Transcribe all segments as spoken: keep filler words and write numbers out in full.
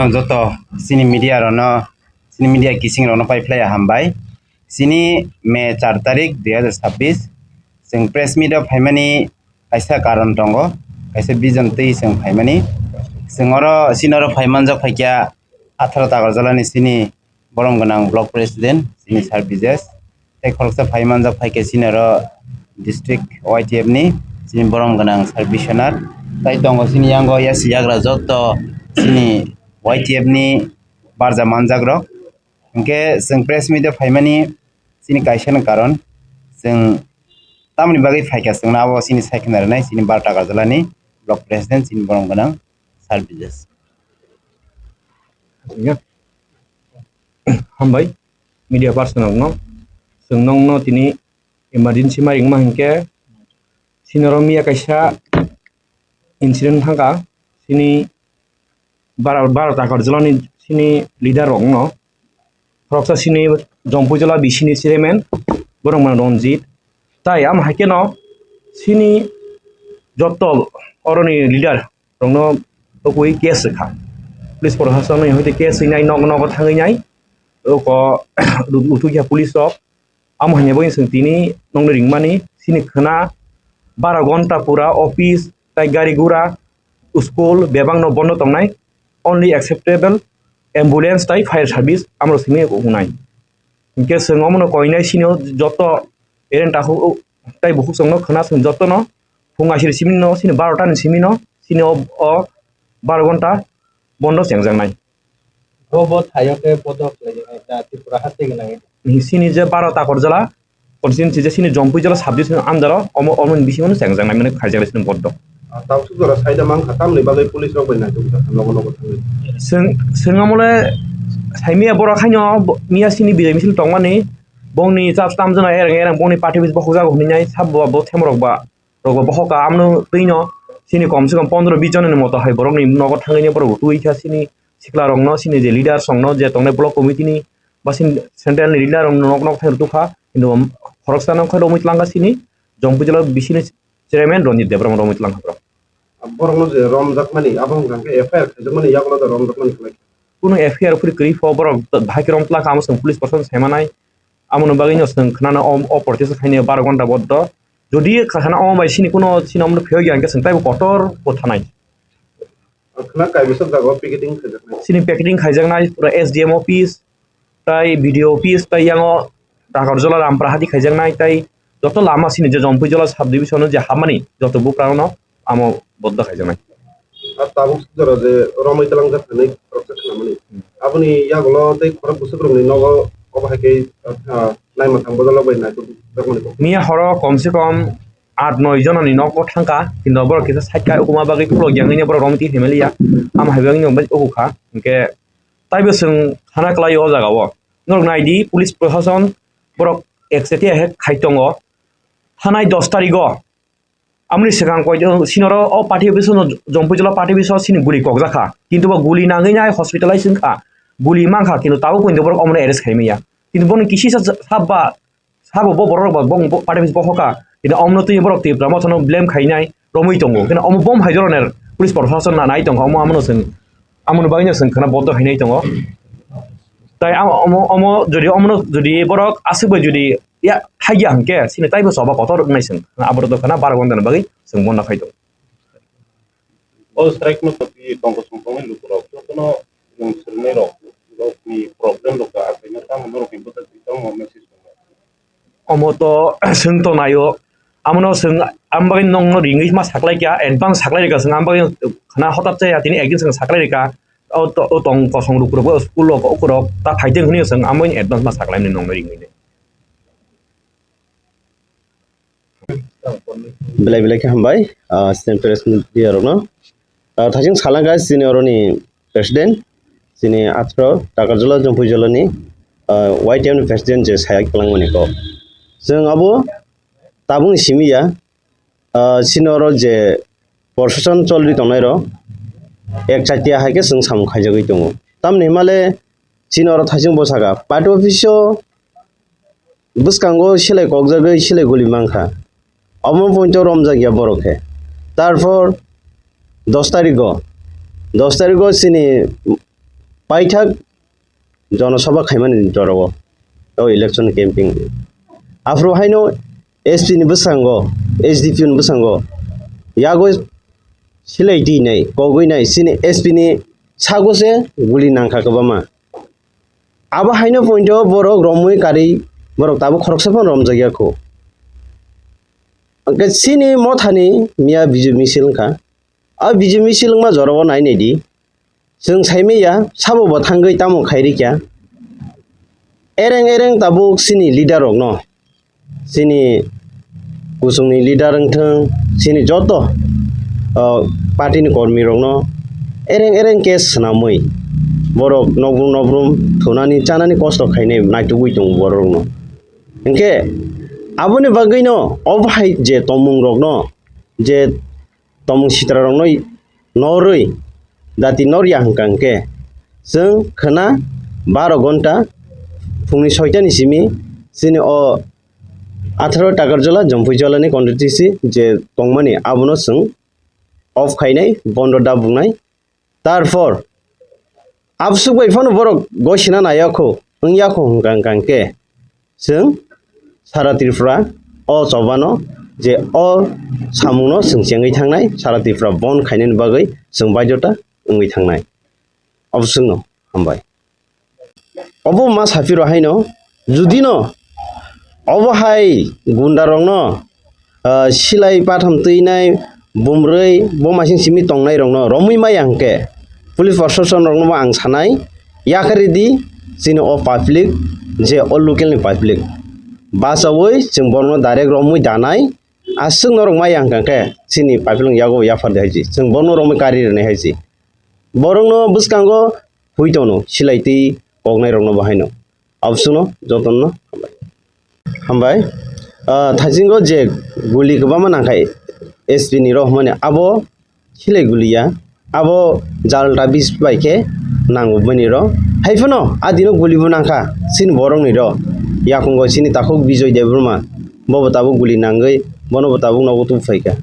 Joto chini media rokno, chini media kising rokno pai phlai hambai. Chini May char tarik dui hazar chabbish, chwng press meet o phaimani kaisa karon tongo, kaisa vision twi chwng phaimani. Chwng oro, chini oro phaimanjak phaikha atharo Takarjalani chini borom gwnang block president, chini Sir Bijesh. Tei khoroksa phaimanjak phaikha chini oro district Y T F ni chini borom gwnang Sir Biswanath. Tai tongo chini yango yasi yagra joto chini Y T F ni barja manjak rok. Hinkhe chwng press meet o phaimani chini kaisa no karon, chwng tamoni bagwi phaikha chwngno abo chini saikhe narwknai chini Baro Takarjalani block president chini borom gwnang Sir Bijesh. Hambai media person rokno, chwng nongno tini emergency ma ringma hinkhe chini oro miya kaisa incident thangkha, chini Bara-, Baro Takarjalani chini leader rokno, khoroksa chini Jompuijala B C ni chairman, borok mano Ranjit. Tai amo hai kheno chini joto oroni leader rokno tokwi case rwkha. Police proshasonni hoite case rwnai, nogo nogo thangwi nai. Oko uthukya police rok. Amo hai bagwi chwng tini nongni ringmani, chini khwna bara gonta pura office tai gari gura, school bebak no bondo tongnai, only acceptable ambulance tai fire service amrok simi wngnai. Hinkhe chwng omono koinai chini o joto ereng takhuk tai bukhuk chwngno khwna chwng jotono phung aisiri simi no chini baro ta ni simi no chini o, o baro gonta bondo chengjaknai. Bo bo thaio khe bodo khlaijaknai da Tripura haste gwnangwi. Chini je baro Takarjala constituency je chini Jompuijala subdivision under o omo, omo ni bisingo no chengjaknai mane khaijaknai chini bodo. Ah, tabuk suk jora saida mankha, tamni bagwi police rok bai naitok jak nogo nogo thangwi. Chwng, chwng amole saimia borok haino bo-, miya chini bijai misil tongmani bongni chap tamjana ereng ereng bongni party office bokhok jago hwnwi nai sabo bo themrok ba. Rogo bohoka amno twino chini kom se kom pondro bis jon ni moto hai borok ni nogo thangwi borok twi kha chini sikla rok no chini je leader song no je tongnai block committee ni ba chini central ni leader rok nok nok thang tu kha hintu khoroksa no kha romwi twlang kha chini Jompuijala B C ni chairman Ranjit Debbarma romwi twlang kha borok. Borok no je romjak mani abo hwnkha khe F I R khaijakmani yagulo da romjakmani khlai. Kuno F I R phuri kwrwi pho borok bahai khe rom twlang kha amo chwng police proshashan sai manai. Amo no bagwi no chwng khwnana o, o protest khainai baro gonta boddo. Jodi khana omo bai sini kuno sini omo phiyok ya hwnkhe chwng taibo kotor bo thanai. Khna kaibisa jaga o picketing khaijaknai. Sini picketing khaijaknai pura S D M office, tai B D O office, tai yango Takarjala Rampura hati khaijaknai, tai joto lama sini je Jompuijala sub division o je hapmani joto bukrang no amo boddo khaijaknai. Ar tabuk jora je romwi twlangjak hinwi khoroksa khnamani. Hmm. Aboni yagulo tei khorok bwswk rokni nogo obo hai khe, ah, naima thang bojalo bai naitok jakmani kok. Miya horo kom se kom aat noi jonani nogo thangkha, kintu borok kisa side kha, ukuma bagwi khulok yang nini borok romwi twi family ya. Amo hai bagwi no bai uku kha. Hinkhe taibo chwng khana kwlai o jaga o. Norok nai di, police proshashan borok ekchetia he khai tongo. Thanai dos tarikh o Amoni swkang koi, sinoro o party office no, Jompuijala party office o sini guli kokjak kha. Kintu bo guli nangwi nai hospitalize wngkha. Guli mankha, kintu tabuk poito borok omono arrest khai manya. Kintu bono kisisa sa-, sabo bo borok rok bo, bo party office bokhok kha. Kintu omono twi borok Tipra Motha no blame khainai romwi tongo. Kintu omo bom hai joroner police proshashan na nai tongkha, omo amono chwng Amoni bagwino chwng khwna bodo hinwi tongo. Tai amo, omo, omo, jodi omono, jodi borok aswk bai jodi ya thaiya hwnkhe, chini taibo choba kotor wngnai chwng. Aborok do khwna baro gonta ni bagwi chwng bondo khai tongo. O strike no twi tongkol songkol ni lukurok jotono chwng swrwngnairok, rokni problem rok achaina tamo norokni bwsakni tamo message tongo. Omo to chwng to naio, amono chwng, ang bagwi nongno ringwi ma saklaikha, advance saklairikha chwng, ang bagwi khwna hotat chaya tini ekdin chwng saklairikha, o to, o tong kosong lukurok, o school rok, ukurok ta phaiteng hwnwi chwng, ang bagwi advance ma saklaimani nongno ringwi. Belai belai khe hambai, ah, Central Media rokno. Ah, thaichung salang guys, chini oroni president, chini athro Takarjala Jompuijala ni, ah, Y T F ni president je saya kwlangmani kok. Chwng abo tabukni simi ya, ah, chini oro je proshashan cholwi tongnai rok ek chatia hai khe chwng samung khaijagwi tongo. Tamni himale chini oro thaichung bwsaka party office o bwskango silai kokjagwi silai guli mankha. Omo poito romjak ya borok khe. Tarpor dos tarikgo, dos tarikgo chini paithak jonosabha khaimani jorao o election campaign. Aphuru haino S P ni bwskango, S D P ni bwskango yago silai twi nai, kogwi nai, chini S P ni sago se guli nangkha kwbangma. Abo haino point o borok romwi karwi borok tabuk khoroksa phano romjakya kho. Hwnkhe chini mothani miya Bijui misil wngkha. A Bijui misil wngma jorao nai nai di. Chwng saimanya sabo bo thangwi tamo khai rikya. Ereng ereng tabuk chini leader rokno, chini kuchungni leader wngthwng, chini joto, o, party ni kormi rokno ereng ereng khe swnamwi borok nokbrum nokbrum thunani chanani kosto khainai naitugwi tongo borok rokno. Hinkhe aboni bagwino obo hai je tongmung rokno, je tongmung sitra rokno norwi dati norya hwnkha hinkhe chwng khwna baro gonta phungni soitani simi chini o atharo Takarjala Jompuijala ni constituency je tongmani abono chwng off khainai, bondo da bungnai. Tarpor absuk bai phano borok gosina nayakho, wngya kho hwnkha hwnkha hinkhe chwng sara Tripura o chobano je o samungno chwng chengwi thangnai, sara Tripura bon khainani bagwi chwng baidota wngwi thangnai. Oboswkno hambai. Obo ma saphiro haino, judino obo hai gunda rokno, ah, silai patham twinai, bumrwi, bomasing simi tongnai rokno romwi maya hwnkhe, police proshashan rokno bo ang sanai, yakaridi chini o public, je o local ni public bachaui chwng borokno direct romwi danai, aswk norok maya hwnkha khe chini public ni yago yaphar de hai si, chwng borokno romwi kari rwnai hai si. Borokno bwskango hui tono silai twi koknai rokno bo haino. Aboswkno jotono hambai. Hambai. Ah, thaisingo je guli kwbangma nangkhai S P ni rok hwnmani abo silai guliya. Abo jalta bis bai khe nango bini rok. Haiphano adino guli bo nangkha chini borok ni rok. Yakungo chini takhuk Bijoy Debbarma. Bobo tabuk guli nangwi bono bo tabuk nogo tubu phaikha.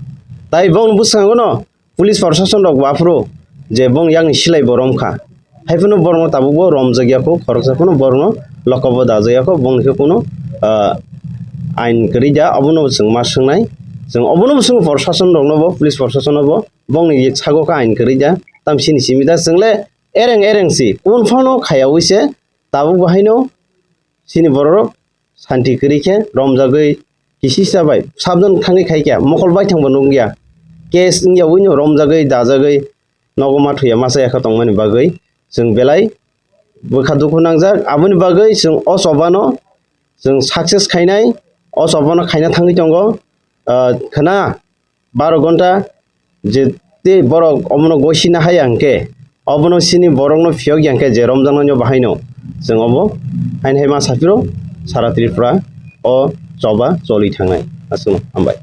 Tai bongni bwskango no police proshashan rok bo aphuru je bong yakni silai bo romkha. Haiphano borokno tabukbo romjakya kho, khoroksa phano borokno lokobo dajakya kho, bongni khe kuno, ah, ain kwrwi da, obono bo chwng ma swngnai. Chwng obono bo swngo proshashan rokno bo, police proshashan no bo, bongni sago khe ain kwrwi da, tamsini simi da, chwngle ereng ereng si, kun phano khayaui se, tabuk bo haino chini borok rok santi kwrwi khe romjagwi kisisa bai sabdan thangwi khai kha, mokol baithang bo nukya, case wngya uino romjagwi dajagwi nogo ma thuya masa yakha tongmani bagwi chwng belai bwkha dukhu nangjak. Aboni bagwi chwng o chobano chwng success khainai, o chobano khaina thangwi tongo. Ah, khwna baro gonta je tei borok omono gosina haya hwnkhe, obono sini borokno phiyok ya hwnkhe je romjaknai no bahaino chwng obo haino hai ma saphiro sara Tripura o choba choli thangnai. Aswkno hambai.